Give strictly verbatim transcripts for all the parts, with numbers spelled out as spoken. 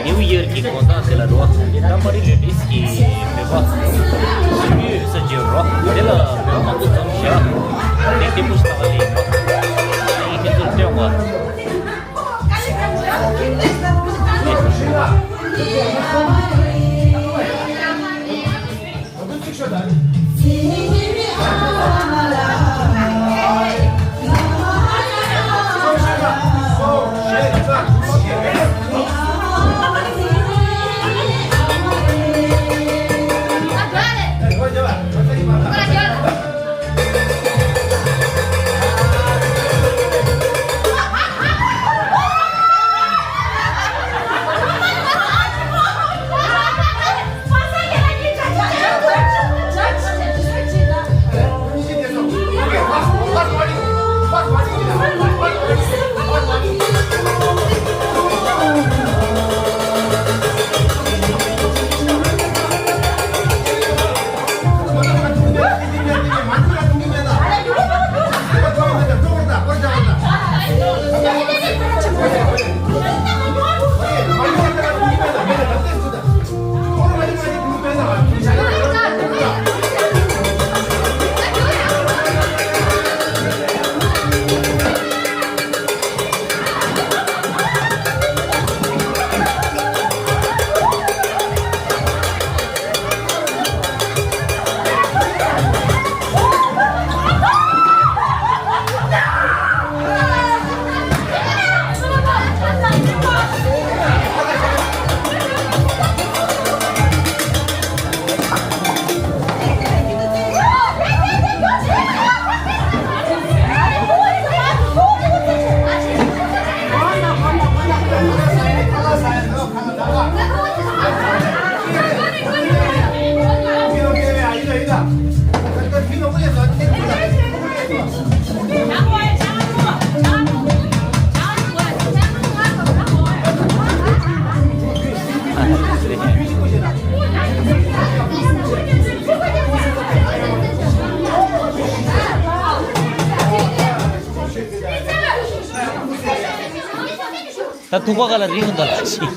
ནིའུ་ཡར་གྱི་དགོང་དག་དེ་ལ་རོ། ཏམ་པ་རི་ལེ་ཌིས་ཀྱི་བོད་པ་སུམ་ཅུ་ཡོད་ས་ཅིག་རོ། དེ་ལ་བོད་པ་མང་པོ་འཛོམས་ཤག་དེ་ལྟད་མོ་ཞིག་ལྟ་ག་སླེབས་ཡིན་པ། ཁྱེད་ཚོར་སྟོན་པ། ད་ཐུག་པ་ག་ལ་རིང་འདུག་ལ་ཤི།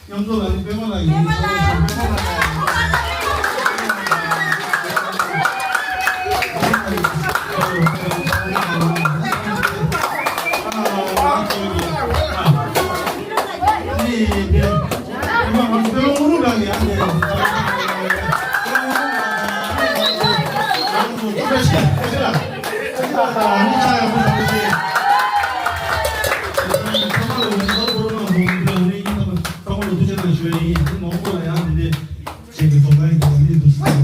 མཉམ་འཛོམས་ལ་ནི་པད་མ་ལགས་ཡིན། ཚང་མ་ལ་ཐུགས་རྗེ་གནང་ཞུ་ཡ་ཡིན། ཡང་ན་མང་པོ་ལ་ཡང་འདི་འདྲའི་བྱེད་ཀྱི་ཐོག་ཁ་ཡིན་ཀྱང་མི་འདུག་ཟེར་བ་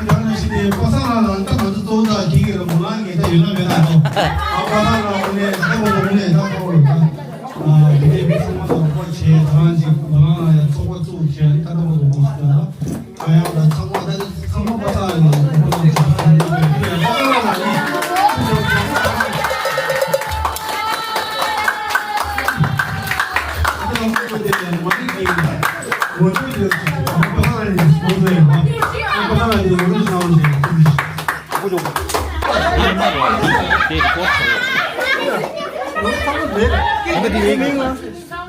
ཡང་ན་ཞིག་ནས་པ་སངས་ལགས་ལ་ད་ང་ཚོ་གཙོ་བོ་དག་གིས་ཀྱི་ར་མུ་ལང་ངེས་ད་ཡོད་ན་མེད་ན་ཡང་ཨ་པ་སངས་ལགས་ངོ་ནས་ད་ཁོ་ལ་ངོ་ནས་ད་ཁོ་ལ་ད་འདི་འདྲའི་མི་ཚང་མ་དང་རོགས་པ་བྱས་ད་རང་ཅིག་མུ་ལང་ལ་ཡང་ཚོགས་པ་བཙུགས་བྱས་ནི་ད་ད་མ་འདུག་ཟེར་ན། ཨ་ཡང་ལ་ཚང་མ་ད་ཚང་མ་པ་སངས་ལགས་ངོ་ནས་ད་ཁོ་ལ་ངོ་ནས།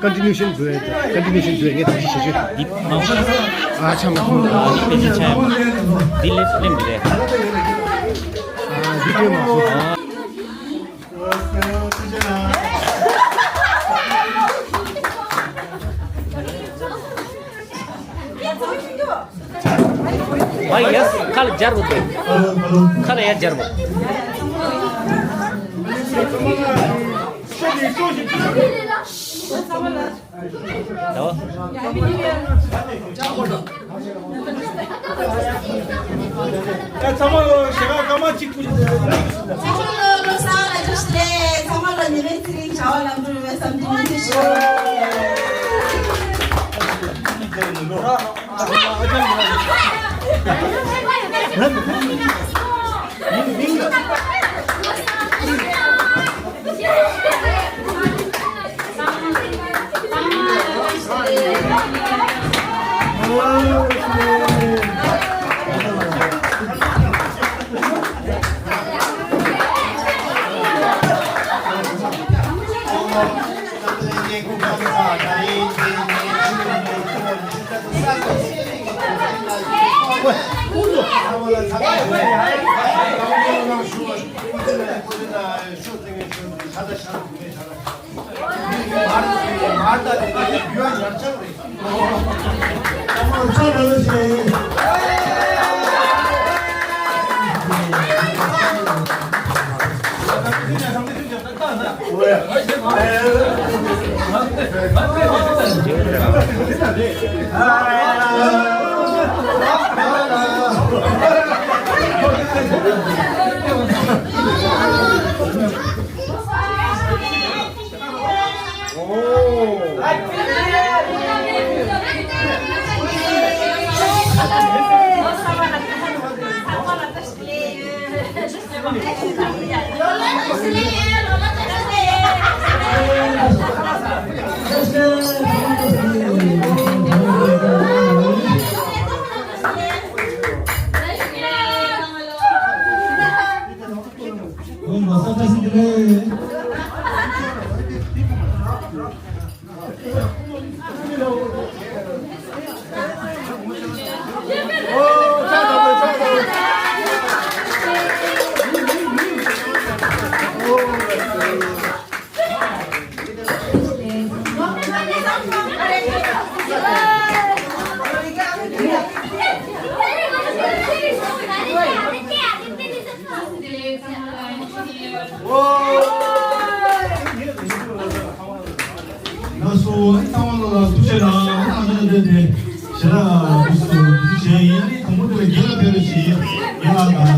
Continuation བཟོས། Continuation བཟོས། ངས་ཐུགས་རྗེ་ཆེ་ཞུ། འདི་མང་ཤོས། ཨ་ཆ་མ་ཐུང་། འདི་ལེབ་ལེམ་རེད། ཨ་འདི་ལེམ་མ་སོང་། ཨ་ཡེས། ཁ་ལ་སྦྱར་བོ་འདུག་ཁ་ལ་ཡ་སྦྱར་བོ། ད་བ། ཡ་ཚང་མ་ལོ་ཞེ་དྲག་སྐར་མ་གཅིག་པུ་ཞིག་ཚང་མ་ལོ་ལོ་གསར་ལ་བཀྲ་ཤིས་བདེ་ལེགས། ཚང་མ་ལོ་ཉི་མའི་ཚེ་རིང་བྱ་བ་ལམ་འགྲོ་བའི་བསམ་དོན་ཡིན་ཞུ། ལགས་སོ། ཨ་ནི་ཚང་མ་ལ་ཐུགས་རྗེ་གནང་། ཨ་ནི་ཨ་ནི་འདི་འདི་ཞེ་དྲག་ཐུགས་རྗེ་ཆེ། ཡིན། ཨ་ནི་དང་པོ་དེ་ལ་རྒན་ལགས་ཕེབས་རོགས་ཞེས་རྒན་ལགས་དང་།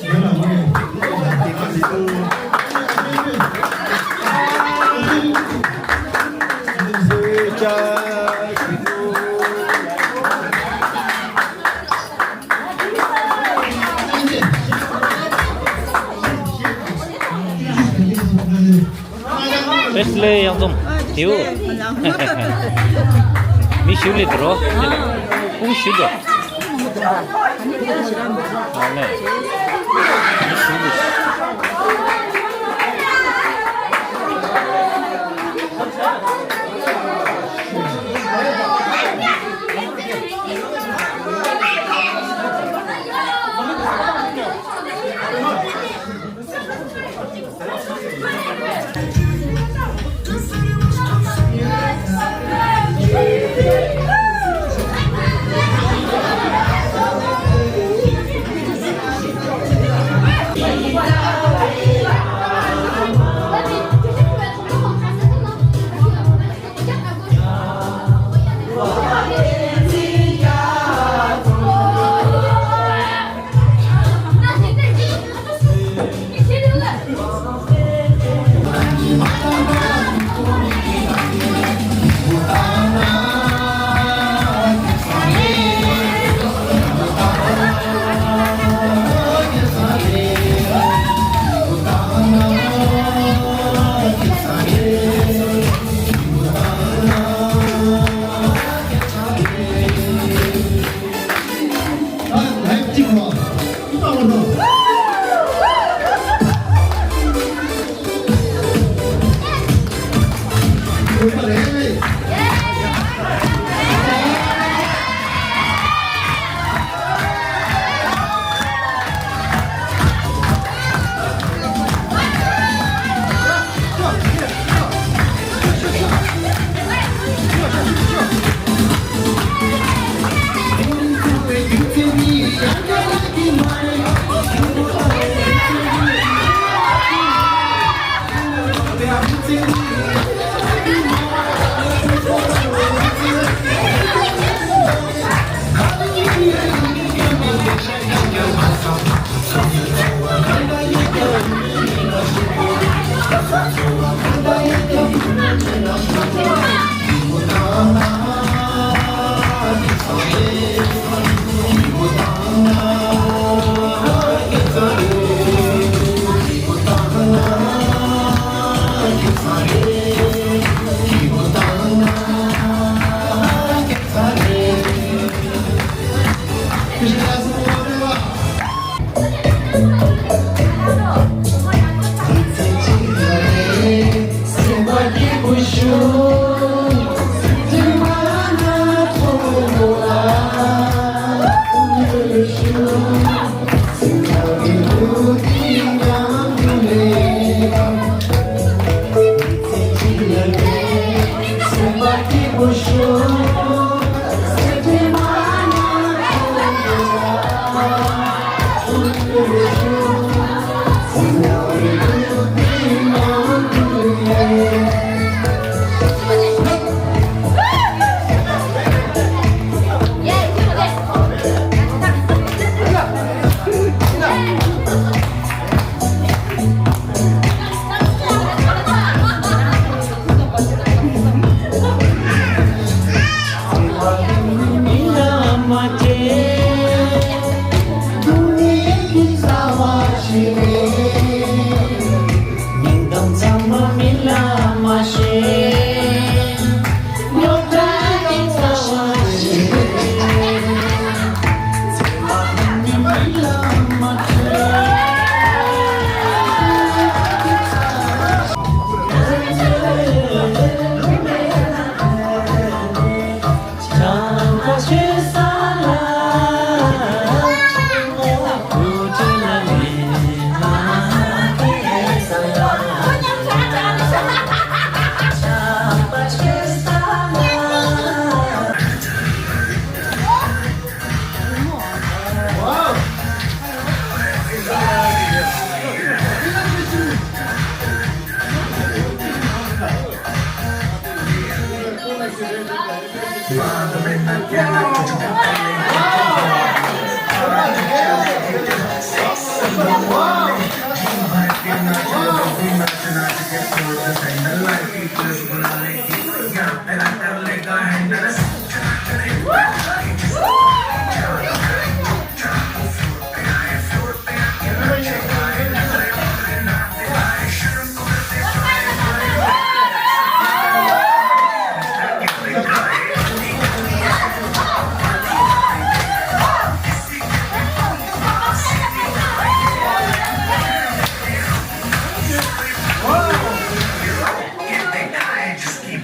རྒན་ལགས་ངོས་ནས། ཨ་ནི་ཨ་ནི་ཨ་ནི་ཨ་ནི་ཨ་ནི་ཨ་ནི། ལས་ཡང་འཛོམས་དེའུ། མི་ཞུ་ལས་དུ་རོ། ཀུང་ཞུ་དོ། ཨ་ལས། མི་ཞུ་ལས།